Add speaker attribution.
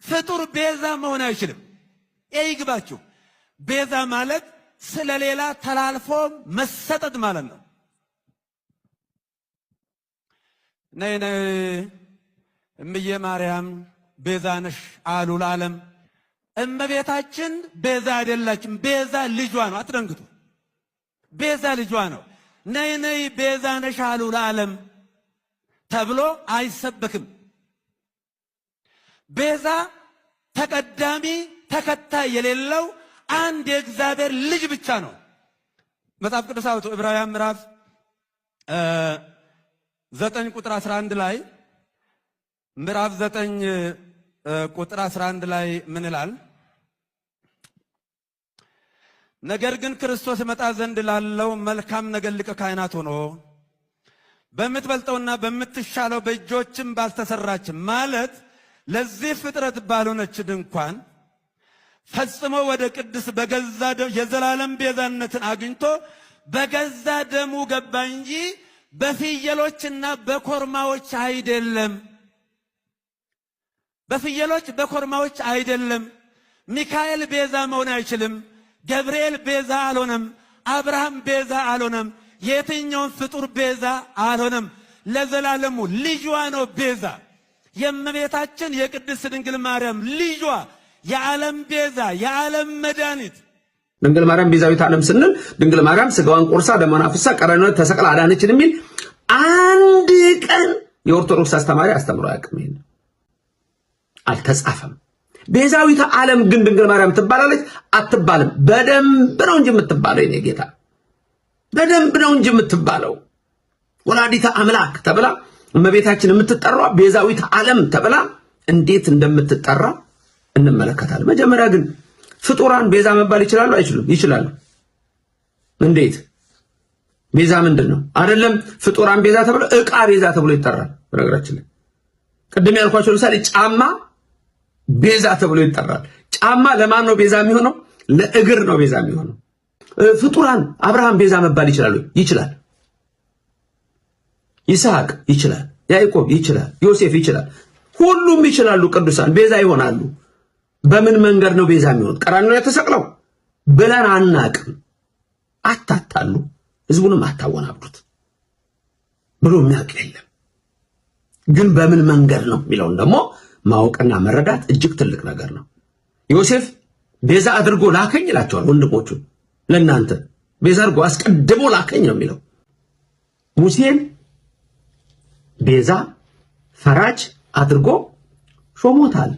Speaker 1: ፍጡር ቤዛ መሆን አይችልም። ይግባችሁ። ቤዛ ማለት ስለሌላ ተላልፎ መሰጠት ማለት ነው። ነይ ነይ እምዬ ማርያም ቤዛ ነሽ አሉ ለዓለም። እመቤታችን ቤዛ አይደለችም። ቤዛ ልጇ ነው። አትደንግጡ። ቤዛ ልጇ ነው። ነይ ነይ ቤዛ ነሽ አሉ ለዓለም ተብሎ አይሰበክም። ቤዛ ተቀዳሚ ተከታይ የሌለው አንድ የእግዚአብሔር ልጅ ብቻ ነው። መጽሐፍ ቅዱስ አውጡ። ዕብራውያን ምዕራፍ 9 ቁጥር 11 ላይ፣ ምዕራፍ 9 ቁጥር 11 ላይ ምን ይላል? ነገር ግን ክርስቶስ ይመጣ ዘንድ ላለው መልካም ነገር ሊቀ ካህናት ሆኖ በምትበልጠውና በምትሻለው በእጆችም ባልተሰራች ማለት ለዚህ ፍጥረት ባልሆነች ድንኳን ፈጽሞ ወደ ቅድስ በገዛ የዘላለም ቤዛነትን አግኝቶ በገዛ ደሙ ገባ እንጂ በፍየሎችና በኮርማዎች አይደለም። በፍየሎች በኮርማዎች አይደለም። ሚካኤል ቤዛ መሆን አይችልም። ገብርኤል ቤዛ አልሆነም። አብርሃም ቤዛ አልሆነም። የትኛውን ፍጡር ቤዛ አልሆነም። ለዘላለሙ ልጇ ነው ቤዛ። የእመቤታችን የቅድስት ድንግል ማርያም ልጇ የዓለም ቤዛ፣ የዓለም መድኃኒት።
Speaker 2: ድንግል ማርያም ቤዛዊት ዓለም ስንል ድንግል ማርያም ስጋዋን ቆርሳ ደሟን አፍሳ ቀራንዮ ተሰቅላ አዳነችን የሚል አንድ ቀን የኦርቶዶክስ አስተማሪ አስተምሮ አያውቅም። ይሄን አልተጻፈም። ቤዛዊት ዓለም ግን ድንግል ማርያም ትባላለች አትባልም? በደንብ ነው እንጂ የምትባለው፣ የኔ ጌታ፣ በደንብ ነው እንጂ የምትባለው። ወላዲተ አምላክ ተብላ እመቤታችን የምትጠራ ቤዛዊት ዓለም ተብላ እንዴት እንደምትጠራ እንመለከታለን። መጀመሪያ ግን ፍጡራን ቤዛ መባል ይችላሉ አይችሉም? ይችላሉ። እንዴት? ቤዛ ምንድን ነው? አይደለም ፍጡራን ቤዛ ተብሎ ዕቃ ቤዛ ተብሎ ይጠራል። በነገራችን ላይ ቅድም ያልኳቸው ለምሳሌ ጫማ ቤዛ ተብሎ ይጠራል። ጫማ ለማን ነው ቤዛ የሚሆነው? ለእግር ነው ቤዛ የሚሆነው። ፍጡራን አብርሃም ቤዛ መባል ይችላሉ? ይችላል። ይስሐቅ ይችላል። ያዕቆብ ይችላል። ዮሴፍ ይችላል። ሁሉም ይችላሉ። ቅዱሳን ቤዛ ይሆናሉ። በምን መንገድ ነው ቤዛ የሚሆኑት? ቀራንዮ ላይ ተሰቅለው ብለን አናቅም። አታታሉ፣ ህዝቡንም አታወናብዱት ብሎ የሚያውቅ የለም። ግን በምን መንገድ ነው የሚለውን ደግሞ ማወቅና መረዳት እጅግ ትልቅ ነገር ነው። ዮሴፍ ቤዛ አድርጎ ላከኝ ይላቸዋል ወንድሞቹን። ለእናንተ ቤዛ አድርጎ አስቀድሞ ላከኝ ነው የሚለው። ሙሴን ቤዛ ፈራጅ አድርጎ ሾሞታል።